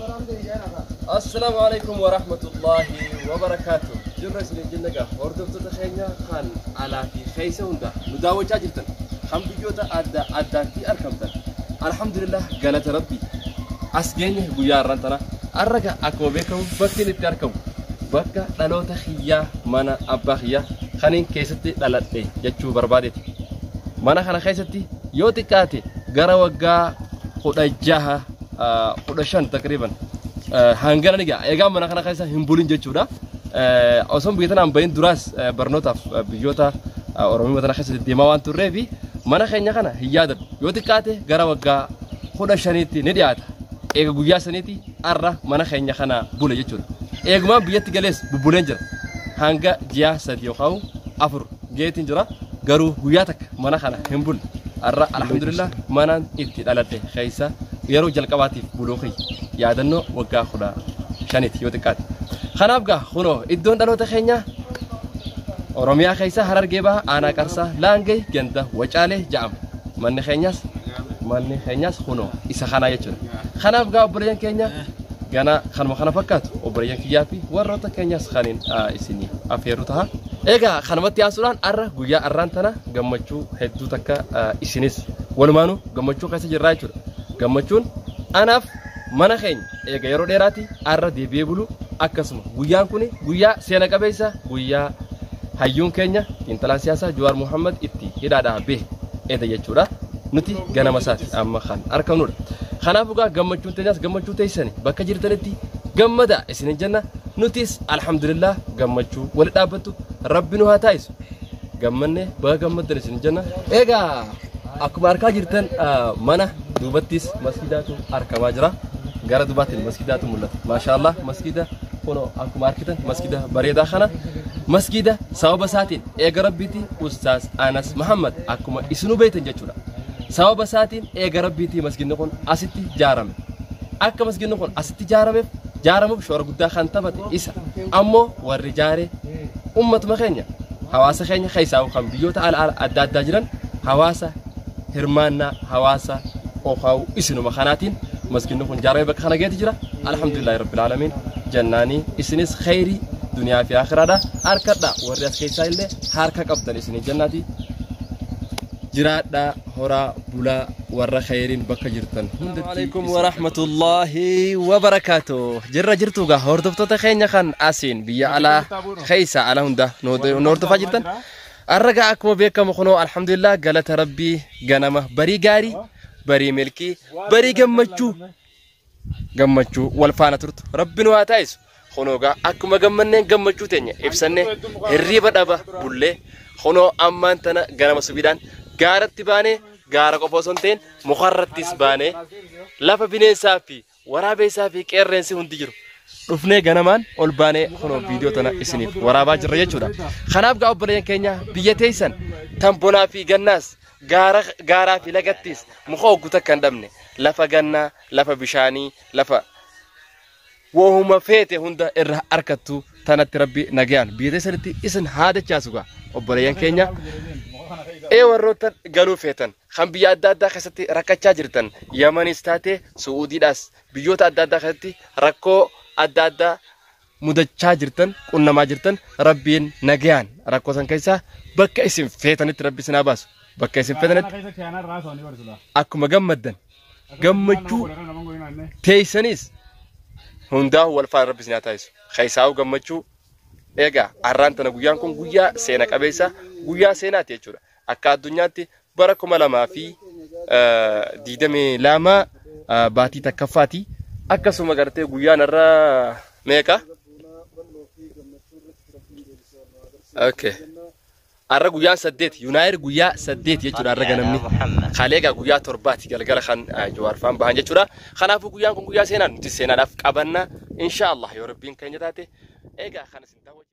Assalaamu alaikum wa rahmatullahi wa barakaatu. Jirra isin jenna gaa hordoftoota keenya kan alaa fi keessa hunda nu daawwachaa jirtan kan biyyoota adda addaatti argamtan. Alhamdulillah, galata Rabbi. As geenye guyyaa har'aan tana. Har'a gaa akkuma beekamu bakki inni itti argamu bakka dhaloota kiyyaa, mana abbaa kiyyaa kaniin keessatti dhaladhe jechuu barbaadeeti. Mana kana keessatti yoo xiqqaate gara waggaa 16, 15 taqriiban hangana ni ga'a. Egaa mana kana keessa hin bulin jechuudha. Osoo biyya tanaan bahin duraas barnootaaf biyyoota Oromiyaa tana keessa deddeemaa waan turreefi mana keenya kana hin yaadadhu. Yoo xiqqaate gara waggaa 15tti ni dhiyaata. Eega guyyaa saniiti har'a mana keenya kana bule jechuudha. Eegumaan biyyatti galees bubbuleen jira. Hanga ji'a 3 yookaan 4 geetiin jira. Garuu guyyaa takka mana kana hin bulle. Har'a alhamdulillah manaan itti dhaladhe keessa yeroo jalqabaatiif buluu kiyya. Yaadannoo waggaa 15ti yoo xiqqaate. Kanaaf gaa kunoo iddoon dhaloota keenyaa Oromiyaa keessa Harargee Bahaa, Aanaa Qarsaa, Laangee, ganda Wacaalee jedhama. Manni keenyaas kunoo isa kanaa jechuudha. Kanaaf gaa obboleeyyan keenya gana kanuma kana fakkaatu obboleeyyan kiyyaa fi warroota keenyaas kaniin isinii afeeru ta'a. Egaa kanumatti aansuudhaan har'a guyyaa har'aan tana gammachuu hedduu takka isinis walumaanuu gammachuu keessa jirraa jechuudha. Gammachuun anaaf mana keenya eega yeroo dheeraati har'a deebi'ee bulu, akkasuma guyyaan kun guyyaa seena qabeessa, guyyaa hayyuun keenya xiinxalaan siyaasaa Jawaar Muhammad itti hidhaadhaa bahe eda jechuudha. Nuti ganama isaati amma kan argamnudha. Kanaaf egaa gammachuun teenyaas gammachuu teessani, bakka jirtanitti gammada isinin jenna. Nutis alhamdulillah gammachuu wali dhaabbattu Rabbi nu haa taasisu. Gammanne, baga gammaddan isin jenna. Egaa akkuma argaa jirtan mana duubattis masgidaatu argamaa jira. Gara dubaatiin masgidaatu mul'ata. Maashaallah, masgida kunoo akkuma argitan masgida bareedaa kana, masgida sababa isaatiin eega Rabbiiti Ustaaz Anas Muhammad akkuma isinuu beektan jechuudha. Sababa isaatiin eega Rabbiiti masgidni kun asitti jaarame. Akka masgidni kun asitti jaarameef jaaramuuf shoora guddaa kan taphate isa. Ammoo warri jaare ummatuma keenya, hawaasa keenya keessaa kan biyyoota ala ala adda addaa jiran, hawaasa hirmaannaa hawaasa okaa'u isinuma kanaatiin masgidni kun jaaramee bakka kana geeti jira. Alhamdulillahi rabbil aalamiin jennaanii isinis khayrii duniyaa fi akhiraadha harkadha, warri as keessaa illee harka qabdan isinii jennaati. Jiraadhaa, horaa bulaa, warra khayriin bakka jirtan hundatti. Alaikum wa rahmatullahi wa barakaatuh. Jirra jirtu gaa hordoftoota keenya kan asiin biyya alaa keessa ala hunda nu hordofaa jirtan. Har'a gaa akkuma beekamu kunoo alhamdulillah, galata Rabbii, ganama barii gaarii, barii milkii, barii gammachuu, gammachuu wal faana turtu Rabbi nu haa taasisu. Kunoo gaa akkuma gammanneen gammachuu teenya ibsanne hirriiba dhaba bullee kunoo ammaan tana ganama subiidhaan gaaratti baanee, gaara qofa osoo hin ta'in mukarrattis baanee, lafa bineensaa fi waraabeessaa fi qeerreensi hundi jiru dhufnee ganamaan ol baanee kunoo viidiyoo tana isiniif waraabaa jirra jechuudha. Kanaaf gaa obboleeyyan keenya biyya teessan tan bonaa fi gannaas gaara gaaraa fi lagattis muka hoggu takka hin dhabne, lafa gannaa, lafa bishaanii, lafa wohuma feete hunda irra harkattu tanatti Rabbi nagayaan biyya teessanitti isin haa dachaasu. Gaa obboleeyyan keenya ee warroota galuu feetan kan biyya adda addaa keessatti rakkachaa jirtan, Yamanis taate Su'uudiidhaas biyyoota adda addaa keessatti rakkoo adda addaa mudachaa jirtan, qunnamaa jirtan, Rabbiin nagayaan rakkoo san keessaa bakka isin feetanitti Rabbi isin haa baasu. Bakka isin feetanitti akkuma gammaddan gammachuu teessanis hundaa'u wal faana Rabbi isin haa taasisu. Keessaa'u gammachuu. Egaa har'aan tana guyyaan kun guyyaa seena qabeessa, guyyaa seenaati jechuudha. Akka addunyaatti bara 2022 baatii takkaffaati. Akkasuma gartee guyyaan irra meeqa? Okay. Har'a guyyaan 8, Yunaayir guyyaa 8 jechuudha har'a ganamni. Kalee egaa guyyaa 7ti galgala kan Jawaar faan bahan jechuudha. Kanaafuu guyyaan kun guyyaa seenaa, nuti seenaadhaaf qabanna. Insha Allah yoo Rabbiin keenya taate egaa kan isin daawwachiisu.